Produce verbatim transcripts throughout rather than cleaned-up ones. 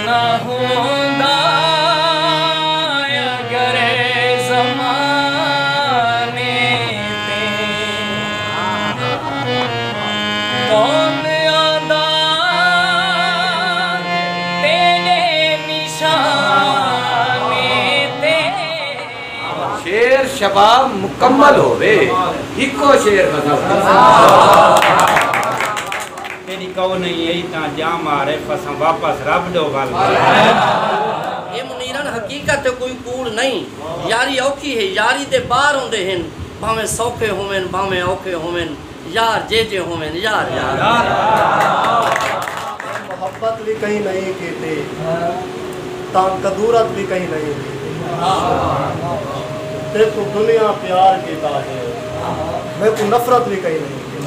نہ ہوندا اگر زمانے تے کون آندا تیرے نشانے تے۔ شعر شباب مکمل ہووے، ہکو شعر غزل۔ تیݙی کئو نئیں آئی تاں جاں معارف، اساں واپس رب ݙو ول ڳئے۔ اے منیرن حقیقت تے کوئی کوڑ نئیں، یاری اوکھی ہے، یاری دے بار ہوندے ہن، بھانویں سوکھے ہوون، بھانویں اوکھے ہوون، یار جے جے ہوون، یار یار۔ محبت وی کہیں نئیں کیتی، تاں کدورت وی کہیں نئیں کیتی۔ تیکوں دنیا پیار کیتا ہے، میکوں نفرت وی کہیں نئیں کیتی۔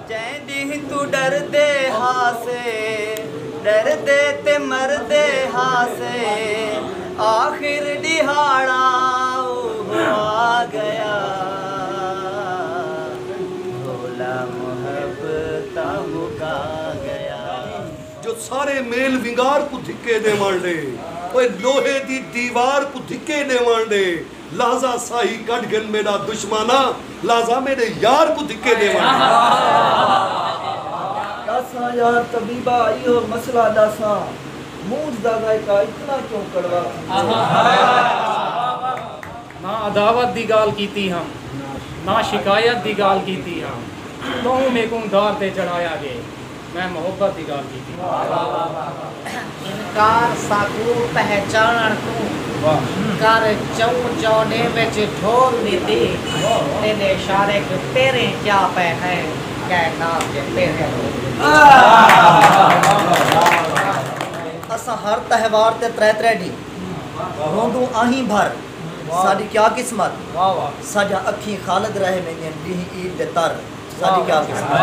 جئیں ݙینہہ توں ݙردے ہاسے، ݙردے تے مردے ہاسے، آخر ݙیہاڑا اوہو آ ڳیا، بھولا محبتاں مکا ڳیا۔ جو سارے میل ونگار کوں دھکے ݙیوݨ ݙے، اوئے لوہے دی دیوار کوں دھکے ݙیوݨ ݙے، لحظہ ساہی کڈھ گھن میݙا دشمانا، لحظہ میݙے یار کوں دھکے ݙیوݨ ݙے۔ ݙساں یار طبیبا، ایہو مسئلہ ݙساں، مونجھ دا ذائقہ اتنا کیوں کڑوا تھیندا ہے؟ نہ عداوت دی ڳالھ کیتی ہم، نہ شکایت دی ڳالھ کیتی ہم، تہوں میکوں دار تے چڑھایا ڳئے۔ میں محبت دی ڳالھ کیتی۔ انکار ساکوں پہچاݨݨ توں کر، چوں چوݙیں وچ ڈھول ݙتی، تیݙے اشارے کوں تیریں کیا پئے ہیں، کائنات دے پیریں۔ اساں ہر تہوار تے ترے ترے ݙینہہ روندوں آہیں بھر، ساݙی کیا قسمت، ساݙیاں اکھیں خالد رہ ویندین ݙینہہ عید دے تر، ساݙی کیا قسمت۔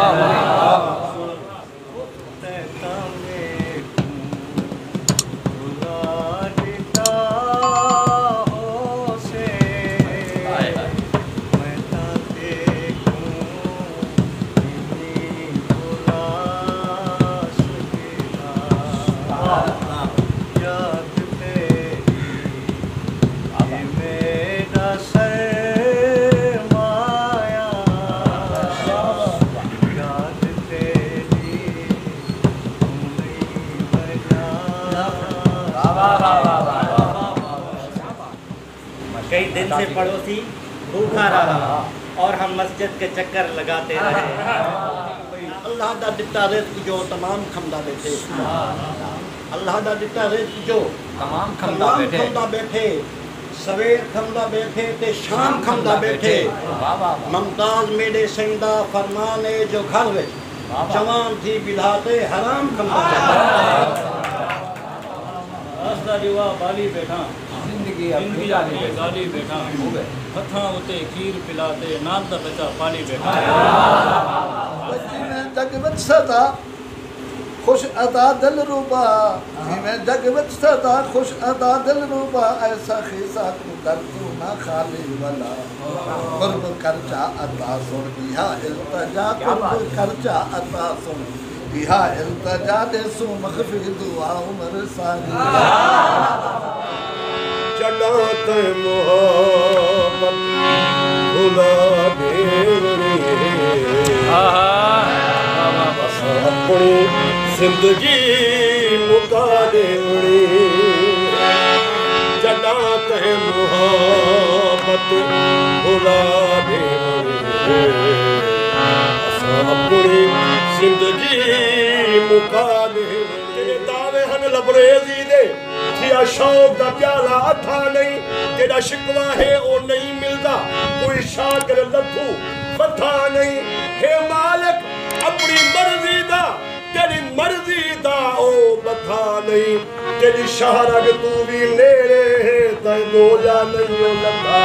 کئی دن سے پڑوسی بھوکا رہا اور ہم مسجد کے چکر لگاتے رہے۔ اللہ دا ݙتا رزق جو تمام کھمدا ٻیٹھے۔ اللہ دا ݙتا رزق جو تمام کھمدا ٻیٹھے۔ سویر کھمدا ٻیٹھے تے شام کھمدا ٻیٹھے۔ ممتاز میݙے سئیں دا فرمان اے جو گھر وچ جوان تھی ٻلھا تے حرام کھمدا ٻیٹھے۔ رس دا ݙیوا ٻالی ٻیٹھاں، زندگی اپݨی ڳالی ٻیٹھاں، ہتھاں اتے کھیر پلا تے نال دا ٻچہ پالی ٻیٹھاں۔ جیویں جڳ وچ سدا خوش ادا دلربا، جیویں جڳ وچ سدا خوش ادا دلربا، اے سخی ساکوں در توں نہ خالی ولا۔ قرب کر چا عطا سݨ، ایہا التجا، قرب کر چا عطا سݨ، ایہا التجا، ݙیسوں مخفی دعا عمر ساری۔ جݙاں تئیں محبت بھلا ݙیوݨی ہے، اساں اپݨی زندگی مکا ݙیوݨی۔ جݙاں تئیں محبت بھلا ݙیوݨی ہے، اساں اپݨی زندگی مکا ݙیوݨی۔ تیݙے دعوے ہن لبریزی دے، تھیا شوق دا پیالہ ادھا نئیں۔ تیݙا شکوہ ہے او نئیں ملدا، کوئی شاکر لبھوں ودھا نئیں۔ ہے مالک اپݨی مرضی دا، تیݙی مرضی دا او ٻدھا نئیں۔ تیݙی شاہ رڳ توں وی نیڑے ہے، تئیں ڳولا نئیں او لبھا۔